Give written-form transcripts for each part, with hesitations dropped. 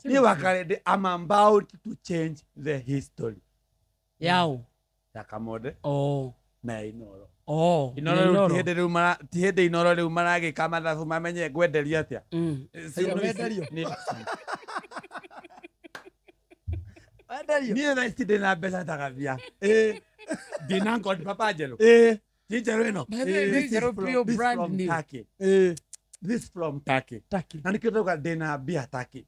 Niĩ wakarĩndĩ, I'm about to change the history. Yao. Ya Kamode. Oh. Na ya Inoro. Oh. Inoro rĩu ti hĩndĩ rĩu ti hĩndĩ Inoro rĩu maragĩka mathabu mamenye ngwenderia atĩa. Wenderio. Wenderio. Niĩ thaa ici ndĩna mbeca ta gathia. Ndĩna ngoni papa njerũ. Ti njerũ ĩno. This is This brand from new. Turkey. This from Turkey. Turkey. Na nĩkĩo ndauga ndĩna mbia Turkey.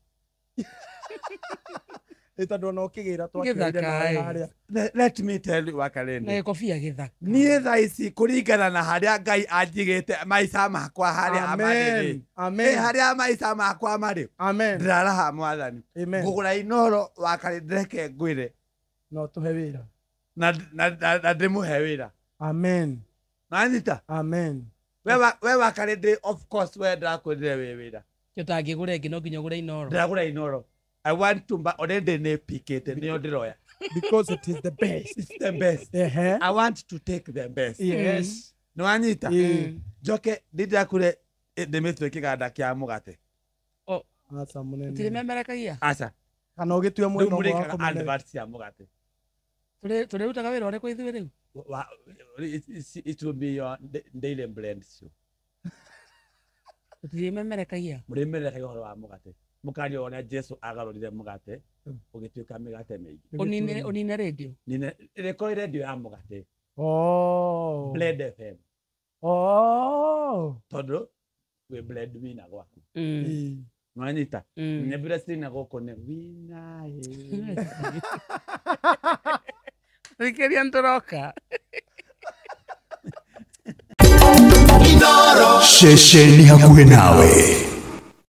Ĩ tondũ ona ũkĩgĩra twakĩrire Gĩthaka, nawe ĩ. harĩa. Let me tell you Wakarende. Na gĩkobia gĩthaka. Niĩ thaa ici kũringana na harĩa Ngai anjigĩte maica makwa harĩa marĩ rĩ. Amen. Amen. Harĩa maica makwa marĩ. Amen. Ndĩraraha mwathani. Amen. Ngũgũra Inoro Wakarende reke ngwĩre. No tũhe wĩra. Na ndĩmũhe wĩra. Amen. Nanyita? Amen. We Wakarende of course we ndĩrakwĩrire wĩ wĩra. Ũtangĩgũra ĩngĩ no nginya ũgũre Inoro. Ndĩragũra Inoro. I want to buy already nĩ pikĩte nĩyo ndĩroya. Because it is the best. It's the best. Ehe. I want to take the best. Yes. Nĩwanyita? Mm. Njoke ndĩndakure ndĩmĩtue kĩganda kĩa mũgate. Aca mũnene. Tũtirĩmemerekagia? Aca. Kana ũgĩtue Rĩu mwena ũmwe wa mũrĩkaga kũmemerekia. advert cia mũgate. Tũrĩrutaga wĩra ũrĩkũ ithuĩ rĩu? It will be your daily blend show. Tũtirĩmemerekagia? Mũrĩmemerekagia ũhoro wa mũgate. Mũkaria ũrĩa Jesu agarũrire mũgate ũgĩtuĩka mĩgate mĩingĩ. Ũnine radio? Nine, ĩrĩkorwo radio ya mũgate. Oh. Blend FM. Oh. Tondũ wĩ blend wina gwaku. Mm. Nwanyita? Mm. Nyambira cina gũkũ nĩ wina ĩ. Thikĩria nĩtũroka. Ceceni hakuhĩ nawe.